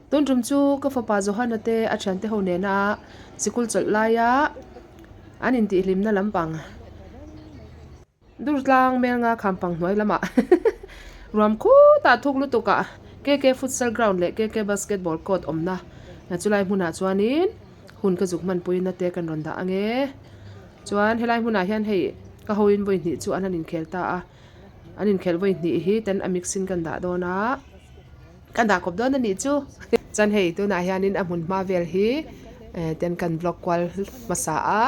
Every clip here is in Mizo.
Tun tum chu ka fapa Johana te a thiante ho nena sikul chawlh laia an intihhlimna lampang Durtlang Melnga Khampang hnuai lamah ruam khutah thuk lutukah KK Futsal Ground leh KK Basketball Court awmna chulai hmunah chuanin hun ka zuk hmanpuina te kan rawn dah ange. Chuan helai hmunah hian hei ka hoin vawi hnih chu an han inkhel ta a, an inkhelh vawi hnih hi ten a mix in kan dah dawn a, kan dah kawp dawn a nih chu. Chuan hei tunah hianin a hmun hma vel hi ten kan vlog kual hmasa a,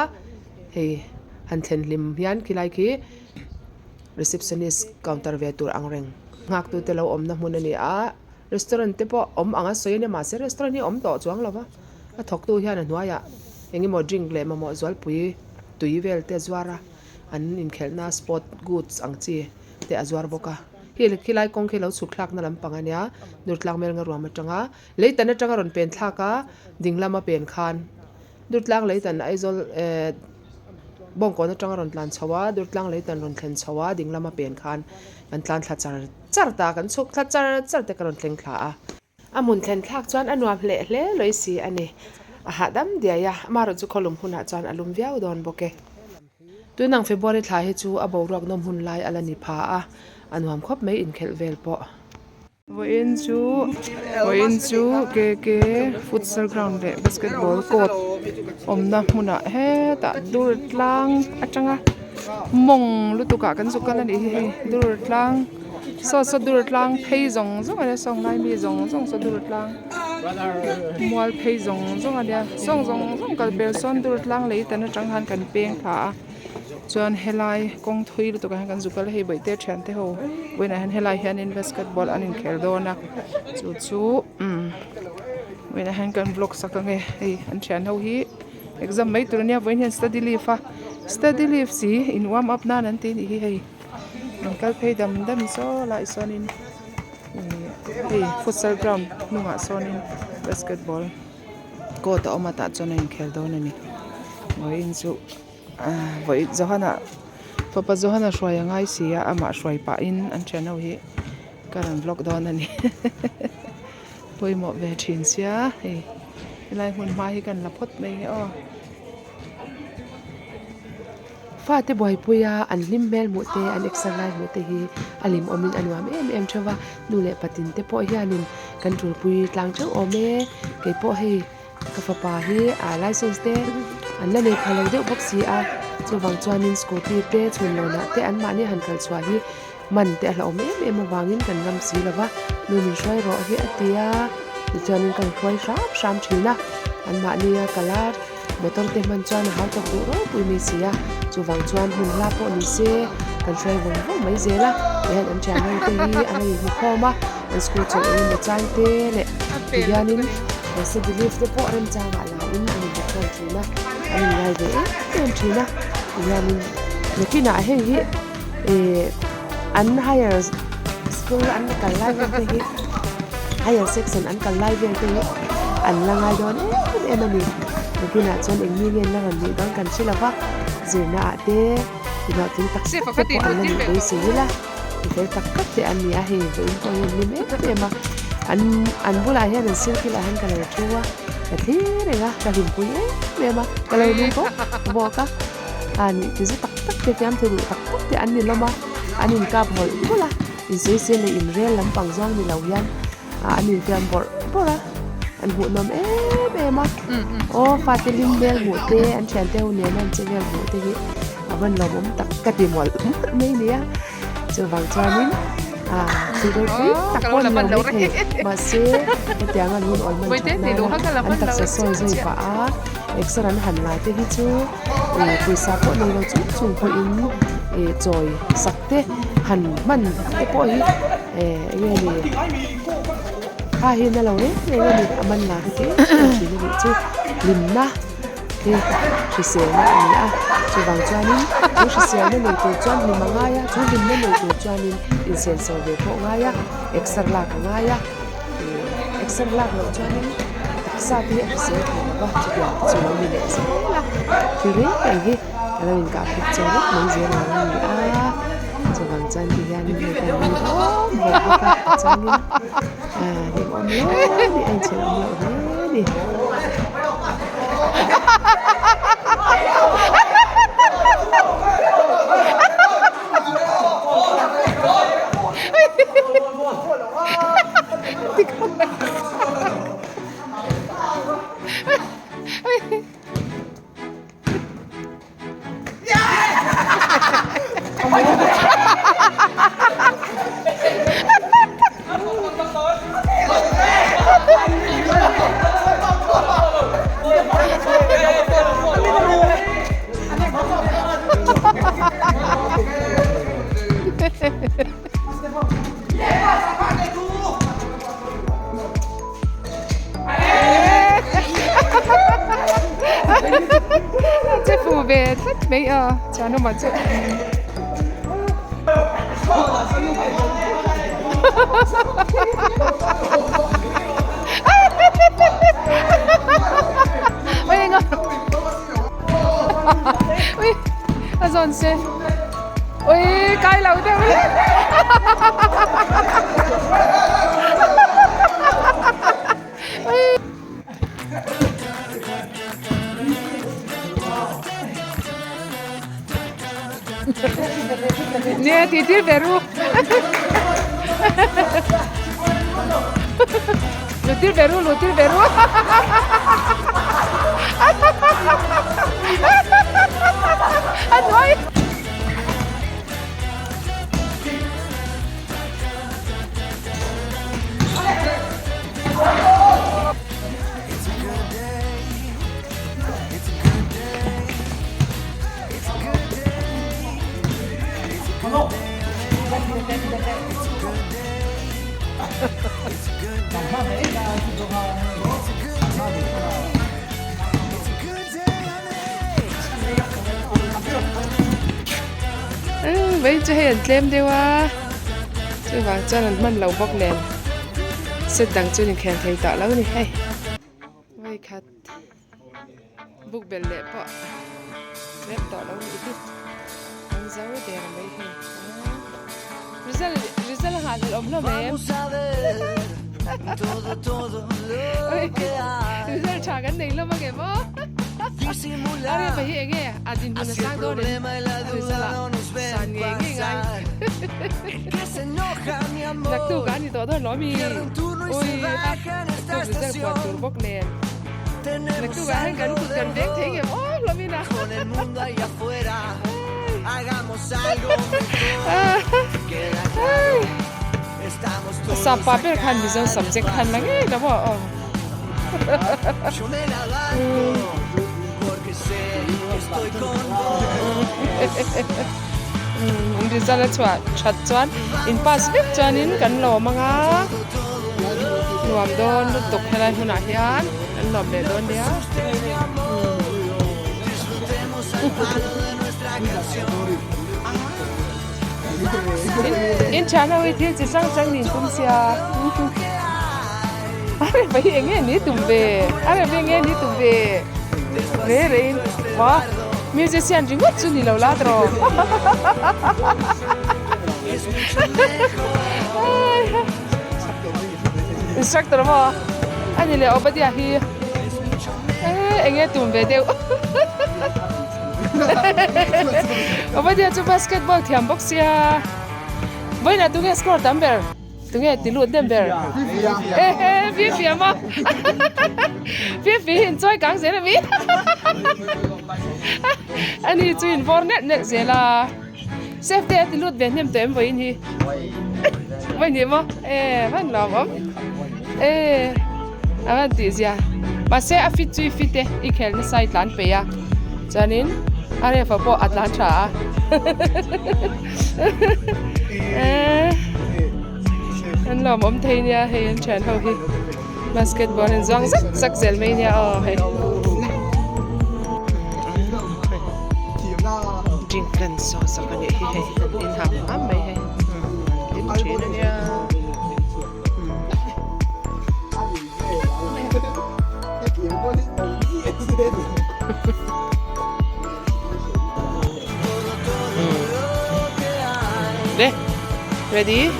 hei han thlen hlim hian khilai khi receptionist counter ve tur ang reng nghak tute lo awmna hmun a ni a. Restaurant te pawh awm ang a sawi a nia mahse restaurant hi a awm tawh chuang lo va, a thawktu hian a hnuaiah eng emaw drink leh mamawh zualpui tui vel te a zuar a, an inkhelhna sport goods ang chi te a zuar bawk a. Khi khilai kawng khi lo chhuk thlakna lampang a nia, Durtlang Melnga ruam atanga leitan atanga rawn pen thlak a, ding lama pen khan Durtlang leitan Aizawl eh Bawngkawn atanga rawn tlan chho a, Durtlang leitan rawn thlen chho a, ding lama pen khan kan tlan thla char char ta, kan chhuk thla char char te ka rawn thleng thla a. A hmun thlen thlak chuan a nuam hleh hle lawi si a ni. A hahdam diai a, amaherawh chu khawlum hunah chuan a lum viau dawn bawk e. Tunang February thla hi chu a boruak nawm hun lai a la ni pha a, a nuam khawp mai inkhelh vel pawh. Vawiin chu vawiin chu KK futsal ground leh basketball court awmna hmunah hetah dur tlang atanga mawng lutuk ah kan zuk kal a nih hi hei dur tlang saw saw dur tlang phei zawng zawng a nia sawng lai mi zawng zawng saw dur tlang mual phei zawng zawng a nia sawng zawng zawng kal pel sawn dur tlang lei tan atang khan kan peng thla a. Chuan helai kawng thui lutuk ah hian kan zuk kal a hei bawihte thian te ho vawiinah hian helai hianin basketball an inkhel dawn a chu chu umm vawiinah hian kan vlog sak ang e hei an thian ho hi exam mai tur ania vawiin hian study leave a study leave si in warm up nan an ti anih hi hei an kal phei dam dam saw lai sawnin hei futsal ground hnungah sawnin basketball court a awm a tah chuan a inkhel dawn a ni vawiin chu. Vawi Johana fapa Johana hruai a ngai si a amah hruai pahin an thian ho hi ka rawn vlog dawn a ni pawimawh ve thin sia hei helai hmun hma hi kan la phawt mai nge aw. Fate buaipuia an hlim hmel hmuh te an exer lai hmuh te hi a hlim awmin a nuam em em theuh va nu leh patin te pawh hianin kan tulpui tlang theuh awm e keipawh hei. Ka fapa hi a license te an la nei pha lo deuh bawk si a chuvang chuanin scooty te chhun lawnah te anmahni han kal chhuah hi man te a hlauhawm em em avangin kan ngam si lo va nu min hruai rawh hi a ti a tichuanin ka hruai hram hram thin a anmahni a kal a motor te hman chuan a hau tak duh ropui mai si a chuvang chuan hmun hla pawh ni se kan hruai vawng vawng mai zel a tihian an thian ho te hi an lo inhmu khawm a. An school chawlh eng emaw chang te leh tihianin study leave te pawh remchangah la in an inhmu khawm thin a, an inngai ve em em thin a, tihianin nakinah hei hi ihh an higher school an la kal lai vel te hi higher section an kal lai vel te hi an la ngai dawn em em a ni, nakinah chuan eng mi nge an la rawn nih dawn kan hre lo va, zirna ah te inhlawhtling tak tak te pawh an la nih beisei ila. Mi fel tak tak te an ni a hei vawiin pawh hi an hlim em em a an an bulah hian an sir kilah hian ka lo thu a ka thlir reng a ka hlimpui em em a ka lo nui bawk bawk a a nih ti zu tak tak te fiamthu duh tak tak te an ni hlawm a an inkap hawlh hawlh a insawisel leh inrel lampang zawng ni lo hian ah an infiam bawrh bawrh a an hmuhnawm em em a aw fate hlim hmel hmuh te an thiante ho nena an che vel hmuh te hi a van lawmawm tak ka ti mawlh mawlh mai nia chuvang chuanin ah thil ropui tak pawh ni lo mai thei mahse hetiang an hun awl hman that nana an taksa sawi zui pah a exer an han la te hi chu ih pawisa pawh nei lo chung chung pawhin ih chawi sak te han hman te pawh hi eh eng nge ni kha hi na lo reng reng a ni a man la te em em thin a nih chu hlimna hi hriselna a ni a chuvang chuanin chu hriselna nei tur chuan hlim a ngai a chu hlimna nei tur chuanin insenso ve pawh a ngai a exer lak a ngai a ih exer lak loh chuanin taksa te hi a hrisel thei lo va chutiang te chu lo ni leh zel a thil reng reng hi a lo inkah phut chaw vek mai zel ang a ni a. Chuvang chuan ti hianin hei kan nui vawk vawk bawk a a changin ahh hlimawm hle a ni a inchhir awm loh hle a ni. Che fu ve tlat mai a chuan awmah chu Ui enga Ui a zawn se Ui kai lo deuh Nia ti tir ve ru. Lu tir ve ru, lu tir ve ru. A nuai. Vei chu hei an tlem deuh a chuvang chuan an hman lo bawk nen set dang chu an inkhel thei tawh lo a ni hei vawikhat buk belh leh pawh rem tawh lo nih hi an zo der mai hei result result a nghahhlelh awm hlawm em result tha kan nei hlawm ang em aw a rem hi enge a dinhmun a sang dawn em result ah san ngei ngei ngai naktuk a ni tawh dawn lo ami ui a naktuk result puan tur bawk nen naktuk ah hian kan kut kan veng thei ngem aw hlawm in a Sapa ber khan Mizo subject khan la ngei lo maw aw. In result a chhuah that chuan in pass vek chuanin kan lawm anga nuam dawn lutuk helai hmunah hian kan lawm leh dawn nia. In thian ho hi thil chi hrang hrang niin tum sia a rem hi eng nge ni tum ve a rem hi eng nge ni tum ve re re in maw musician ringawt chu ni lo la tawh instructor maw a ni leh Obadia hi eng nge tum ve deuh. Obadia chu basketball thiam bawk sia vawiinah tunge score tam ber tunge ti lut nem ber ehe fifi a maw fifi hi inchawi kang zel ami ani chu invawr neuh neuh zel a safety a ti lut ve hnem tawh em vawiin hi vawiin ni maw e van lawm awm e a van tih zia mahse a fit chu i fit e i khel nasa i tlan peih a chuanin a ref ah pawh a tlan tha a an lawm awm thei nia hei an thian ho hi basketball an zuang zak zak zel mai nia aw hei. Drink an saw sak a nih hi hei an in hap hmam mai hei an hlim thin a nia. Ready?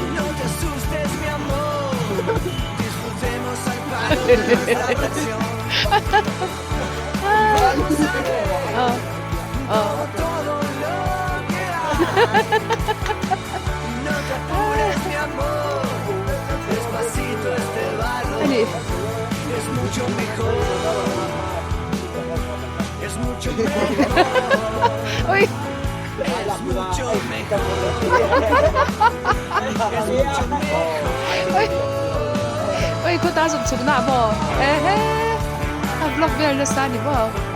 Ani. Ui. Ui. Ui, khuta zuk chuk na maw? Ehe. A vlog vel nasa ni maw?